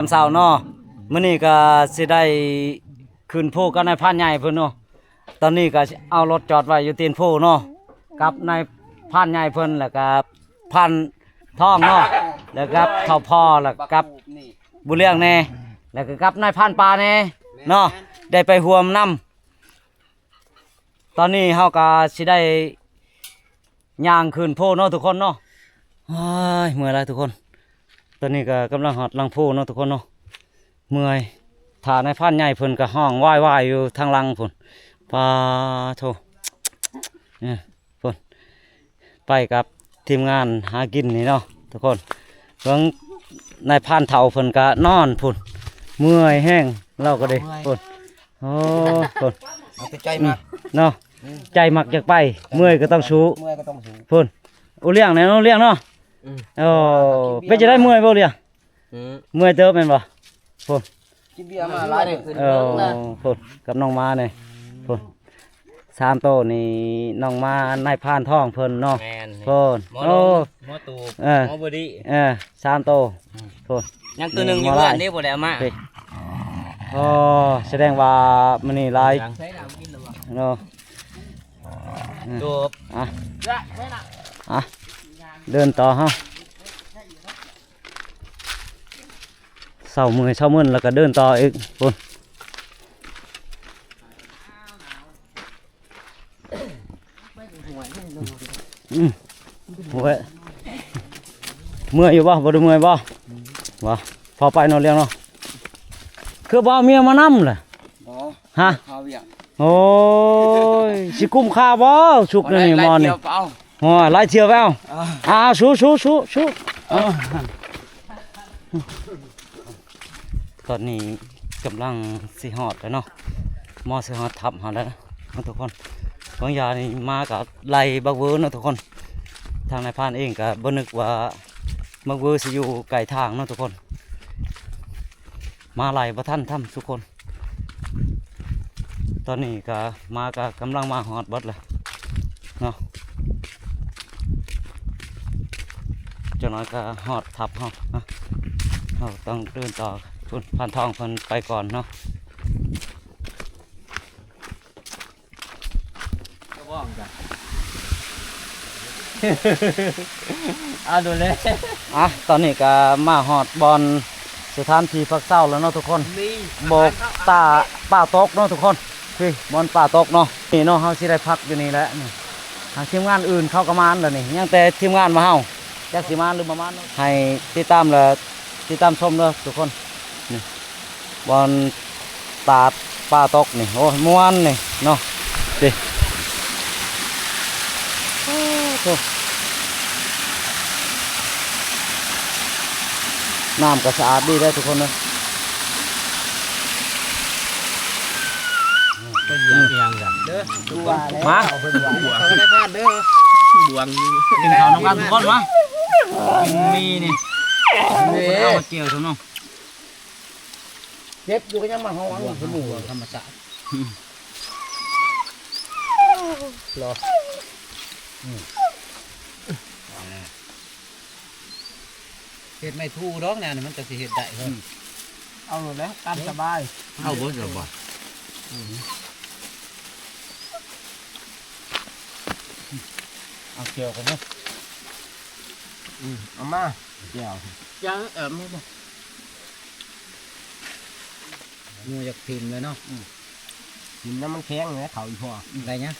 ຍາມເຊົ້າເນາະ ມື້ນີ້ກໍຊິໄດ້ຂຶ້ນພູກັບນາຍພານໃຫຍ່ເພິ່ນເນາະ. ຕອນນີ້ກໍເອົາລົດຈອດໄວ້ຢູ່ຕີນພູເນາະ ກັບນາຍພານໃຫຍ່ເພິ່ນ ແລ້ວກໍພານທອງເນາະ ແລ້ວກັບເຖົ້າພໍ່ ແລ້ວກັບບຸນລຽງແດ່ ແລ້ວກໍກັບນາຍພານປ່າແດ່ເນາະ ໄດ້ໄປຮ່ວມນຳ. ຕອນນີ້ເຮົາກໍຊິໄດ້ຍ່າງຂຶ້ນພູເນາະທຸກຄົນເນາະ. ໂອ້ຍ ເມື່ອຍຫຼາຍທຸກຄົນ. ຕອນນີ້ກໍກຳລັງຮອດຫຼັງພູເນາະທຸກຄົນເນາະ. ເມື່ອຍ ຖ້ານາຍພານໃຫຍ່ເພິ່ນກໍຮ້ອງວາຍໆຢູ່ທາງຫຼັງພຸ້ນ. ປາໂທ້ ເອີ ພຸ້ນ ໄປກັບທີມງານຫາກິນນີ້ເນາະທຸກຄົນ. ເບິ່ງນາຍພານເຖົ້າເພິ່ນກະນອນພຸ້ນ ເມື່ອຍແຮງ ລາວກໍເດ້ ເມື່ອຍ ພຸ້ນ. ໂອ້ ພຸ້ນ ເອົາແຕ່ໃຈມັກ ເນາະ ອືມ ໃຈມັກຢາກໄປ ເມື່ອຍກໍຕ້ອງສູ້ ເມື່ອຍກໍຕ້ອງສູ້ ພຸ້ນ. ໂອ້ ລ້ຽງແດ່ເນາະ ລ້ຽງເນາະ ອືມ ໂອ້ ເປັນຈັ່ງໃດ ເມື່ອຍບໍ່ລ້ຽງ? ອືມ ເມື່ອຍເຕີບແມ່ນບໍ່? ພຸ້ນ ກິນເບຍມາຫຼາຍເດີ ເອີ ພຸ້ນ ກັບນ້ອງໝານີ້ ພຸ້ນ ສາມໂຕນີ້ ນ້ອງໝານາຍພານທອງເພິ່ນເນາະ ແມ່ນ ພຸ້ນ ໝໍ ໂອ້ ໝໍຕູບ ເອີ ໝໍບໍດີ ເອີ ສາມໂຕ ອືມ ພຸ້ນ ຍັງໂຕໜຶ່ງຢູ່ເຮືອນເດ້ ບໍ່ໄດ້ເອົາມາ ໂອ້ ສະແດງວ່າມື້ນີ້ຫຼາຍເນາະ ອືມ ອະ ອະ ເດີນຕໍ່ເຮົາ. ເຊົາເມື່ອຍເຊົາມຶນ ແລ້ວກໍເດີນຕໍ່ອີກພຸ້ນ. ອືມ ໂອ້ຍ ເມື່ອຍຢູ່ບໍ່? ບໍ່ໄດ້ເມື່ອຍບໍ່? ບໍ່ ພໍໄປເນາະ ລ້ຽງເນາະ. ຄືບໍ່ເອົາເມຍມານຳລະ? ບໍ່ ຮະ? ຄາວຽກ. ໂອ້ຍ ຊິກຸ້ມຄ່າບໍ່? ສຸກແນວນີ້ ໝໍນີ້. ໂອ້ຍ ຫຼາຍທ່ຽວແລ້ວ ເອົາ ອ່າ ສູ້ໆໆໆ ເອົາ ຕອນນີ້ກຳລັງຊິຮອດແລ້ວເນາະ ໝໍຊິຮອດຖ້ຳເຮົາແລ້ວເນາະທຸກຄົນ. ບາງຢ່າງນີ້ມາກໍໄລ່ບັກເວີເນາະທຸກຄົນ. ທາງນາຍພານເອງກໍບໍ່ນຶກວ່າບັກເວີຊິຢູ່ໃກ້ທາງເນາະທຸກຄົນ. ມາໄລ່ບໍ່ທັນທຳທຸກຄົນ. ຕອນນີ້ກະໝາກະກຳລັງມາຮອດເບິດແລ້ວເນາະ. ຈັກໜ້ອຍກະຮອດຖ້ຳເຮົາເນາະ. ເຮົາຕ້ອງເດີນຕໍ່ພຸ້ນ ພານທອງເພິ່ນໄປກ່ອນເນາະ. ກະບອກກະ ເອົາດູແລ. ອ່ະ ຕອນນີ້ກະມາຮອດບ່ອນສະຖານທີ່ພັກເຊົາແລ້ວເນາະທຸກຄົນ. ໂບກຕາ ປາຕົກເນາະທຸກຄົນ. ພີ້ ບ່ອນປາຕົກເນາະ. ນີ້ເນາະ ເຮົາຊິໄດ້ພັກຢູ່ນີ້ແຫຼະນີ້. ທາງທີມງານອື່ນເຂົາກໍມາແລ້ວນີ້. ຍັງແຕ່ທີມງານຂອງເຮົາ ຈັກຊິມາຫຼືບໍ່ມາເນາະ. ໃຫ້ຕິດຕາມ ແລະ ຕິດຕາມຊົມເດີທຸກຄົນ. ນີ້ ບ່ອນຕາດປາຕົກນີ້ ໂອ້ຍ ມ່ວນນີ້ເນາະ. ຕິ ໂອ້ໂຫ ນ້ຳກໍສະອາດດີເດີທຸກຄົນເດີ. ໄປຢຽບອີ່ຫຍັງກັນເດີ ມາ ເອົາໄປບວງ ເອົາໄປພາດເດີ ບວງ. ກິນເຂົ້ານຳກັນທຸກຄົນມາ. ມີນີ້ ເອົາມາກ່ຽວຊະເນາະ. ເຈັບຢູ່ກໍຍັງມາຮ້ອງ ບວກ ໃຫ້ໝູ່ ບວກທຳມະຊາດ ອືມ ລໍ ອືມ ເຮັດໄມ້ທູດອກແນວນີ້ ມັນກໍຊິເຮັດໄດ້ເຮີ້ຍ. ອືມ ເອົາໂລດແຫຼະ ຕາມສະບາຍ. ເອົາບໍ່ ສະບາຍ. ອືມ ເອົາແຈ່ວກັນເນາະ. ອືມ ເອົາມາແຈ່ວ ຍັງ ເອີ ມີບໍ່? ໝູ່ຢາກຖິ້ມເລີຍເນາະ. ອືມ ຖິ້ມນ້ຳມັນແຂງແຫຼະ ເຂົ້າອີ່ພໍ່. ອືມ ໄດ້ຫຍັງ?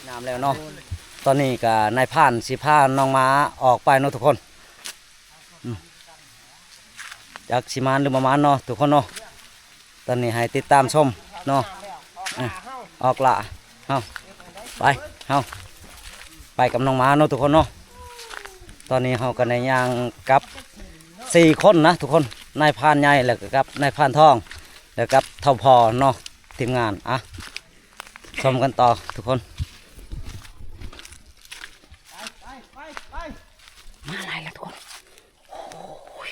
ນ້ຳແລ້ວເນາະ. ຕອນນີ້ກະນາຍພານຊິພານ້ອງໝາອອກໄປເນາະທຸກຄົນ. ອືມ ຈັກຊິມານຫຼືບໍ່ມານເນາະທຸກຄົນເນາະ. ຕອນນີ້ໃຫ້ຕິດຕາມຊົມເນາະ. ອືມ ອອກລະ ເຮົາ ໄປ ເຮົາໄປກັບນ້ອງໝາເນາະທຸກຄົນເນາະ. ຕອນນີ້ເຮົາກໍໄດ້ຍ່າງກັບສີ່ຄົນນະທຸກຄົນ ນາຍພານໃຫຍ່ ແລ້ວກໍກັບນາຍພານທອງ ແລ້ວກັບເຖົ້າພໍ່ເນາະ ທີມງານ. ອ່ະ ຊົມກັນຕໍ່ທຸກຄົນ. ມາຫຼາຍແລ້ວທຸກຄົນ. ໂອ້ຍ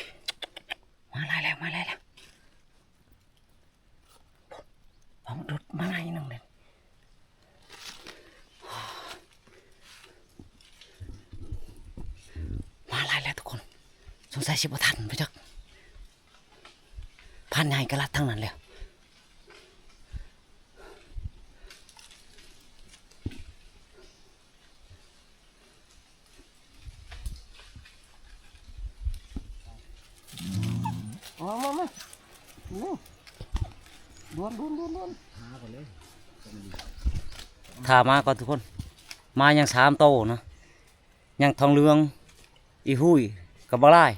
ມາຫຼາຍແລ້ວ ມາຫຼາຍແລ້ວ. ເອົາ ໂດດມາໜ້ອຍໜຶ່ງເລີຍ. ມາຫຼາຍແລ້ວທຸກຄົນ. ສົງໄສ ຊິບໍ່ທັນໄປຈັກ ພານໃຫຍ່ກໍລັດທາງນັ້ນແລ້ວ. ມາ ມາ ມາ ດ່ວນ ດ່ວນ ດ່ວນ ດ່ວນ ຖ້າມາກ່ອນທຸກຄົນ ມາຍັງສາມໂຕນະ ຍັງທອງເຫຼືອງ ອີຮຸ້ຍ ກັບບັກລາຍ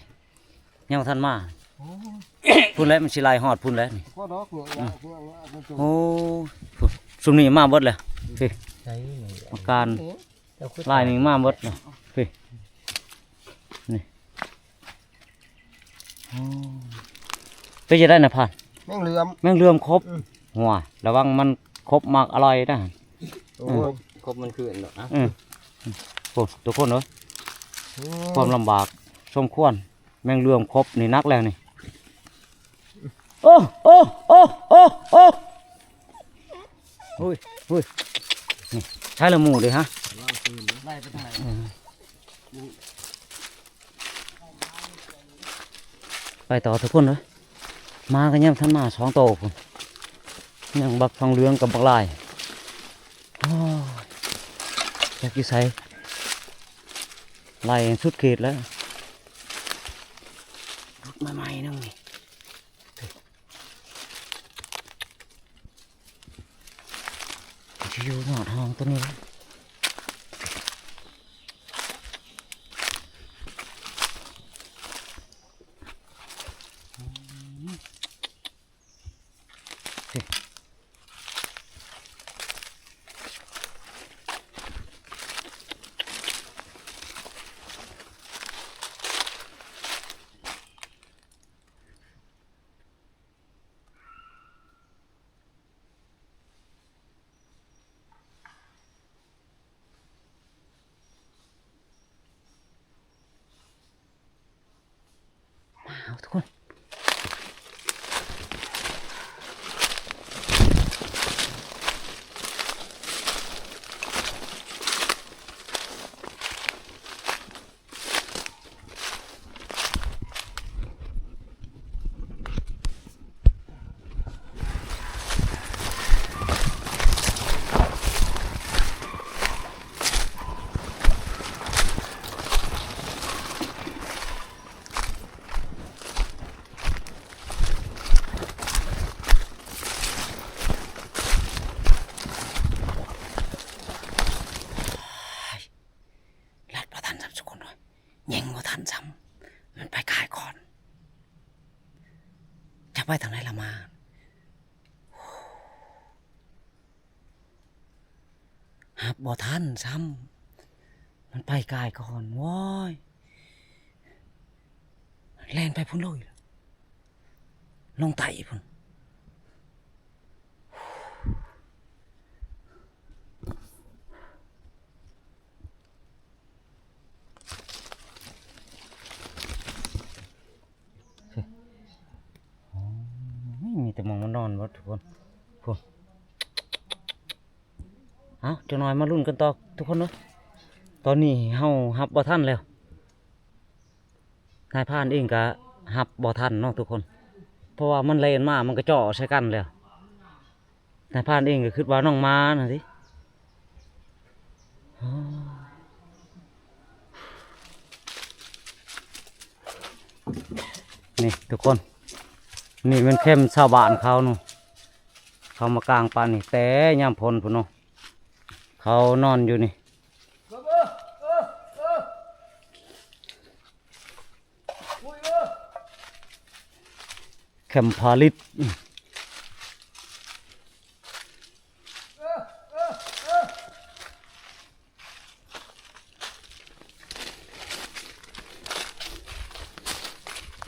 ຍັງບໍ່ທັນມາ. ໂອ້ຍ ພຸ້ນແຫຼະ ມັນຊິໄລ່ຮອດພຸ້ນແຫຼະນີ້. ພໍດອກເງາະເງາະເງາະເງາະ. ໂອ້ຍ ຊຸມນີ້ມາເບິດແລ້ວ. ນີ້ ໃສນີ້ ມາການ ເຈົ້າຄື ລາຍນີ້ມາເບິດແລ້ວ. ນີ້ ໂອ້ ເປັນຈັ່ງໃດນະພານ? ແມງເຫຼືອມ ແມງເຫຼືອມຄົບ. ອືມ ໂອ້ຍ ລະວັງມັນຄົບໝາກອະລ່ອຍນະ. ໂອ້ຍ ຄົບມັນຄືອັນນັ້ນນະ. ອືມ ໂອ້ ທຸກຄົນເອີຍ ໂອ້ຍ ຄວາມລຳບາກສົມຄວນ. ແມງເຫຼືອມຄົບນີ້ໜັກແລ້ວນີ້. ໂອ້ ໂອ້ ໂອ້ ໂອ້ ໂອ້ ໂອ້ຍ ໂອ້ຍ ນີ້ ໃຊ້ລະໝູເດ້ຮະ. ໄລ່ໄປທາງໃດ? ເອີ ໄປຕໍ່ທຸກຄົນເອີຍ. ມາກໍຍັງທັນມາສອງໂຕພຸ້ນ ຍັງບັກທອງເຫຼືອງກັບບັກລາຍ. ໂອ້ຍ ຈັກຢູ່ໃສ ໄລ່ສຸດເຂດແລ້ວ. ຫຼຸດມາໃໝ່ໜຶ່ງນີ້ ຊິຢູ່ຍອດຫ້ອງຕົວນີ້ແຫຼະ. ມາເອົາທຸກຄົນ. ລັດບໍ່ທັນຊ້ຳທຸກຄົນເອີຍ ຍິງບໍ່ທັນຊ້ຳ ມັນໄປກາຍກ່ອນ. ຈັກໄປທາງໃດລະມາ ຮັບບໍ່ທັນຊ້ຳ ມັນໄປກາຍກ່ອນ. ໂອ້ຍ ແລ່ນໄປພຸ້ນເລີຍ ລົງໃຕ້ພຸ້ນ. ໂອ້ຍ ມີແຕ່ໝ່ອງມັນນອນເບິດທຸກຄົນ. ພຸ້ນ ເອົ້າ ຈັກໜ່ອຍມາລຸ້ນກັນຕໍ່ທຸກຄົນເດີ. ຕອນນີ້ເຮົາຮັບບໍ່ທັນແລ້ວ. ນາຍພານເອງກະຮັບບໍ່ທັນເນາະທຸກຄົນ ເພາະວ່າມັນແລ່ນມາ ມັນກະເຈາະໃສ່ກັນແລ້ວ. ນາຍພານເອງກະຄິດວ່ານ້ອງໝາຫັ້ນຕິ. ນີ້ທຸກຄົນ ນີ້ແມ່ນແຄມຊາວບ້ານເຂົາເນາະ ເຂົາມາກາງປ່ານີ້ແຕ່ຍາມຝົນພຸ້ນເນາະ ເຂົານອນຢູ່ນີ້. ແຄມຜະລິດ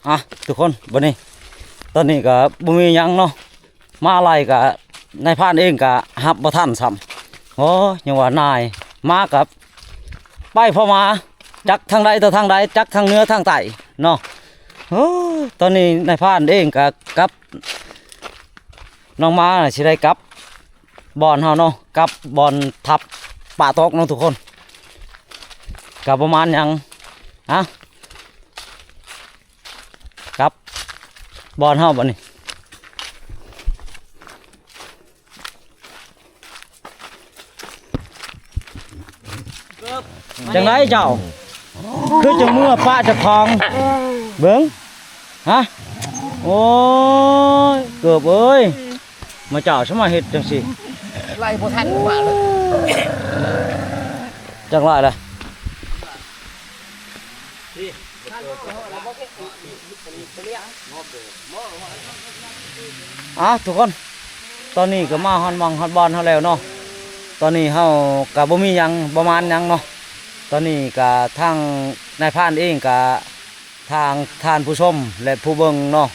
ອ່ະ ທຸກຄົນ ບັດນີ້ ຕອນນີ້ກະບໍ່ມີຫຍັງເນາະ ມາໄລ່ກະ ນາຍພານເອງກະຮັບບໍ່ທັນຊ້ຳ. ໂອ້ຍ ຍັງວ່ານາຍມາກັບ ໄປພໍມາ ຈັກທາງໃດຕໍ່ທາງໃດ ຈັກທາງເໜືອທາງໃຕ້ເນາະ. ໂອ້ຍ ຕອນນີ້ນາຍພານເອງກະກັບນ້ອງໝາຊິໄດ້ກັບບ່ອນເຮົາເນາະ ກັບບ່ອນທັບປາຕົກເນາະທຸກຄົນ. ກະບໍ່ມານຫຍັງ ອະ ບ່ອນເຮົາບັດນີ້. ຈັ່ງໃດເຈົ້າ? ຄືຈັ່ງເມືອປະເຈົ້າຂອງ? ເບິ່ງ ຮະ? ໂອ້ຍ ເກີບເອີຍ ມາເຈົ້າສະມາເຮັດຈັ່ງຊີ້ ໄລ່ບໍ່ທັນມາເລີຍ ຈັກຫຼາຍລະ. ອ່າ ທຸກຄົນ ຕອນນີ້ກໍມາຮອດໝ່ອງຮອດບ່ອນເຮົາແລ້ວເນາະ. ຕອນນີ້ເຮົາກໍບໍ່ມີຫຍັງ ບໍ່ມານຫຍັງເນາະ. ຕອນນີ້ກໍທາງນາຍພານເອງກໍ ທາງທ່ານຜູ້ຊົມ ແລະ ຜູ້ເບິ່ງເນາະ.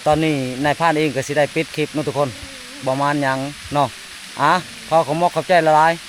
ຕອນນີ້ນາຍພານເອງກໍຊິໄດ້ປິດຄລິບເນາະທຸກຄົນ ບໍ່ມານຫຍັງເນາະ. ອ່າ ຂໍຂອບອົກຂອບໃຈຫຼາຍໆ.